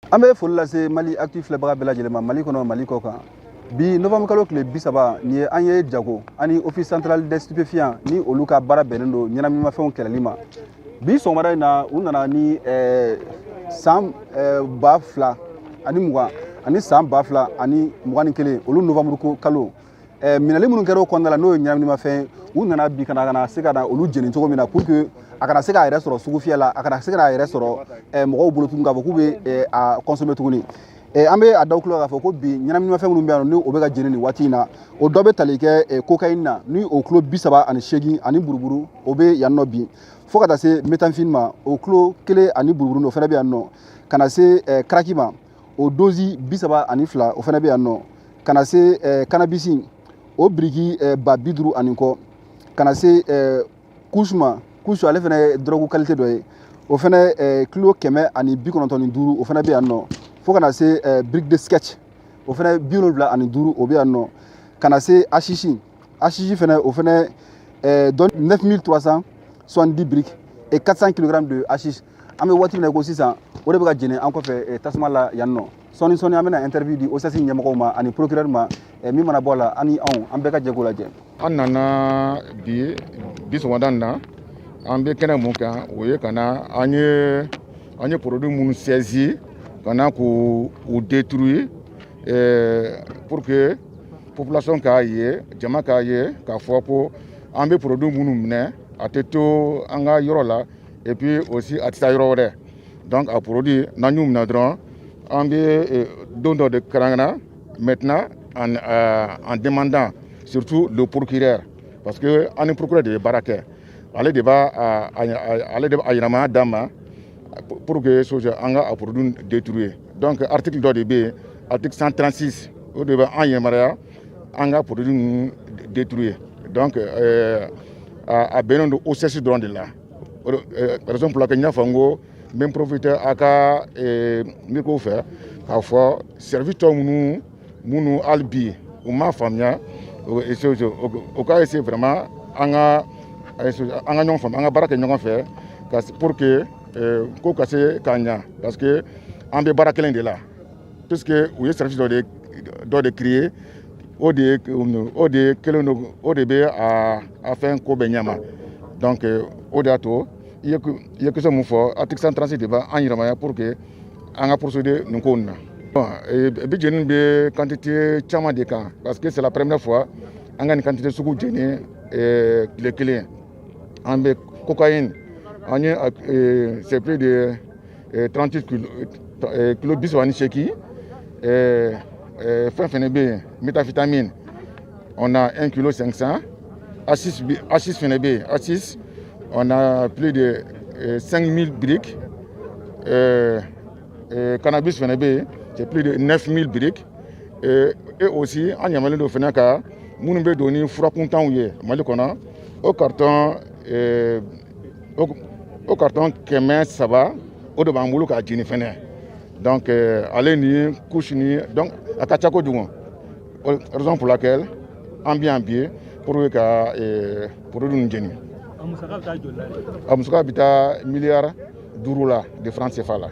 An bɛ foli lase Mali Actu filɛbaga bɛɛ lajɛlen ma, Mali kɔnɔ, Mali kɔ kan. Bi, novembre kalo tile 30 nin ye, an ye jago ani Office central des stupéfiants ni olu ka baara bɛnnen don ɲɛnaminimafɛnw kɛlɛli ma. Bi sɔgɔmada in na, u nana ni san 2020 ani san 2021, olu novembre kalo minɛli minnu kɛra o kɔnɔna la, n'o ye ɲɛnaminimafɛn, u nana bi ka na se ka na olu jeni cogo min na, pour que a kana se k'a yɛrɛ sɔrɔ sugu fiyɛ la, a kana se k'a yɛrɛ sɔrɔ mɔgɔw bolo tuguni, k'a fɔ k'u bɛ a consommer tuguni. An bɛ a da tulo k'a fɔ ko bi, ɲɛnaminimafɛn minnu bɛ yan nɔ, ni o bɛ ka jeni nin waati in na, o dɔ bɛ tali kɛ cocaïne na, ni o kilo 38 ani buruburu, o bɛ yan nɔ bi, fo ka taa se méthamphétamine ma, o kilo 1 ani buruburu, o fana bɛ yan nɔ, ka na se crack ma, o dose 32, o fana bɛ yan nɔ, ka na se cannabis, o biriki ba 50 ani kɔ, ka na se kush ma. Kush, ale fana ye drogue qualité dɔ ye, o fana kilo 195, o fana bɛ yan nɔ, fo ka na se brique de sketch, o fana 75, o bɛ yan nɔ, ka na se haschich. Haschich fana, o fana dɔn 9370 briques et 400 kg de haschich. An bɛ waati min na i ko sisan, o de bɛ ka jeni an kɔfɛ tasuma la yan nɔ. Sɔɔni sɔɔni, an bɛna interview di OCS ɲɛmɔgɔw ma ani procureur ma. Min mana bɔ a la, an ni anw, an bɛɛ ka jɛ k'o lajɛ. An nana bi, bi sɔgɔmada in na, an bɛ kɛnɛ mun kan, o ye ka na an ye produit minnu saisi, ka na k'u u détruire pour que population k'a ye, jama k'a ye k'a fɔ ko an bɛ produit minnu minɛ, a tɛ to an ka yɔrɔ la, et puis aussi a tɛ taa yɔrɔ wɛrɛ. Donc a produit, n'an y'u minɛ dɔrɔn, an bɛ don dɔ de kɛrɛnkɛrɛn maintenant en demandant surtout le procureur, parce que an ni procureur de bɛ baara kɛ, ale de b'a ale de b'a yɛlɛma d'an ma pour que an ka a produit détruire. Donc article dɔ de bɛ yen, article 136, o de bɛ an yamaruya an ka produit ninnu détruire. Donc a bɛnnen don OCS dɔrɔn de la. Raison pour laquelle n y'a fɔ n ko n bɛ n profiter a ka micro fɛ k'a fɔ service tɔ minnu hali bi u m'a faamuya, o ka essayer vraiment an ka ɲɔgɔn faamu, an ka baara kɛ ɲɔgɔn fɛ pour que ko ka se ka ɲa, parce que an bɛ baara kelen de la, puisque u ye service dɔ de créer, o de kelen don, o de bɛ a fɛn ko bɛɛ ɲɛma. Donc o de y'a to i ye question mun fɔ, article 136 de b'an yamaruya pour que an ka procéder nin ko in na. Bon, bi jeni bɛ quantité caman de kan, parce que c'est la première fois an ka nin quantité sugu jeni tile kelen. An bɛ cocaïne, an ye, c'est plus de 38 kilo, kilo 38. Fɛn fɛnɛ bɛ yen, méthamphétamine, on a 1 kilo 500. Haschich, haschich fɛnɛ bɛ yen, haschich, on a plus de 5000 briques. Cannabis fɛnɛ bɛ yen, c'est plus de 9000 briques. Et aussi an yamalen don fɛnɛ ka minnu bɛ don ni furakuntanw ye Mali kɔnɔ, o carton 300, o de b'an bolo k'a jeni fɛnɛ. Donc ale ni kush ni, donc a ka ca kojugu, raison pour laquelle an bɛ yan bi pour que ka produit ninnu jeni. A musaka bɛ taa joli la? A musaka bɛ taa miliyari 5 la de francs CFA la.